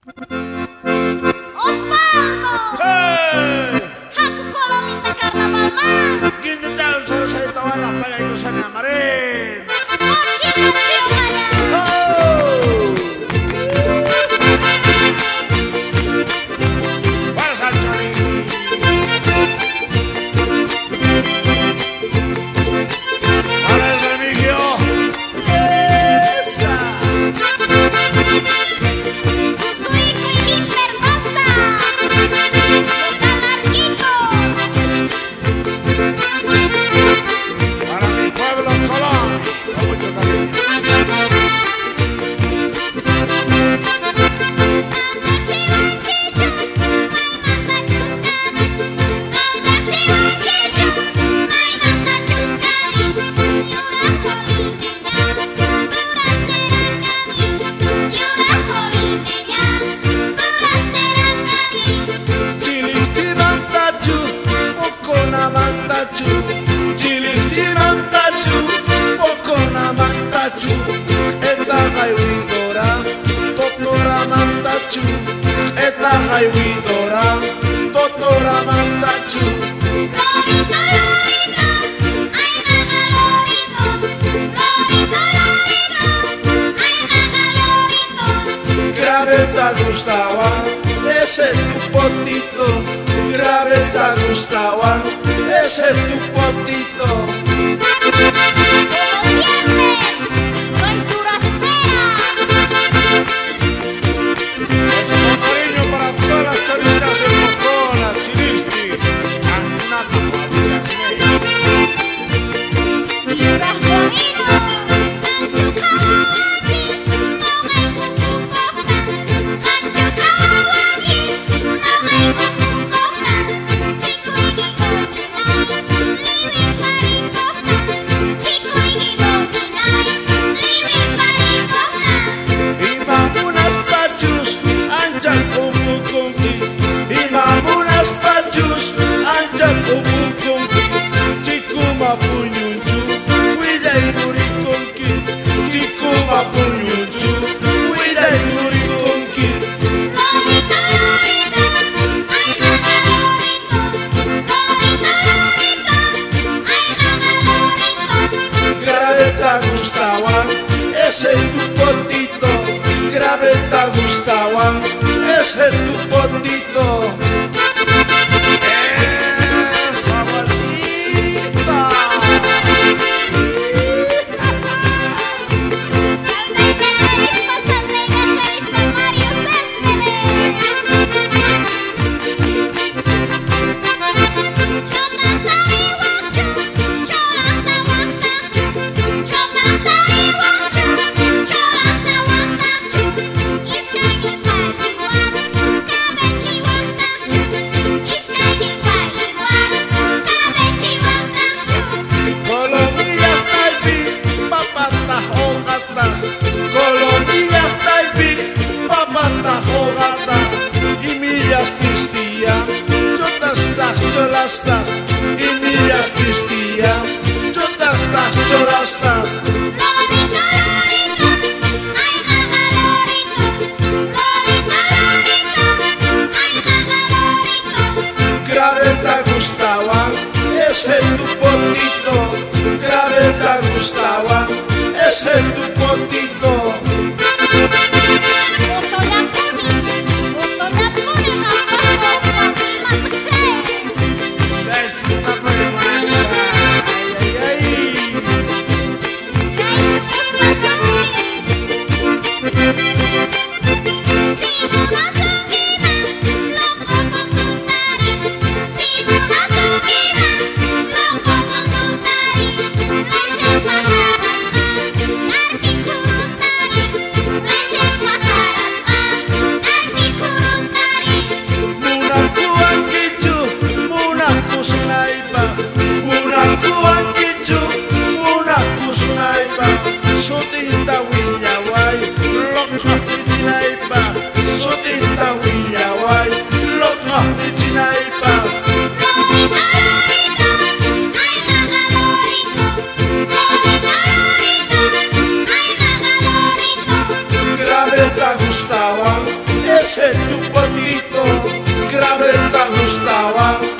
Osvaldo. ¡Hey! Haku Colomita Carnaval Man. Guindetaon solo sa itawara pagayusan na marin. Ese es tu potito, graveta gustaban, ese es tu potito. Como siempre, soy tu rastera. Eso con cariño para todas las chavitas de Pocona, Chiristi, Antunaco, Ese es tu potito, graveta gustaban, ese es tu potito. ¡Esa abuelita! Y millas pistía, chotastas, chorastas. Lorito, lorito, ay jaja lorito. Lorito, lorito, ay jaja lorito. Graveta gustaba, ese es tu potito. Graveta gustaba, ese es tu potito. Gustaba.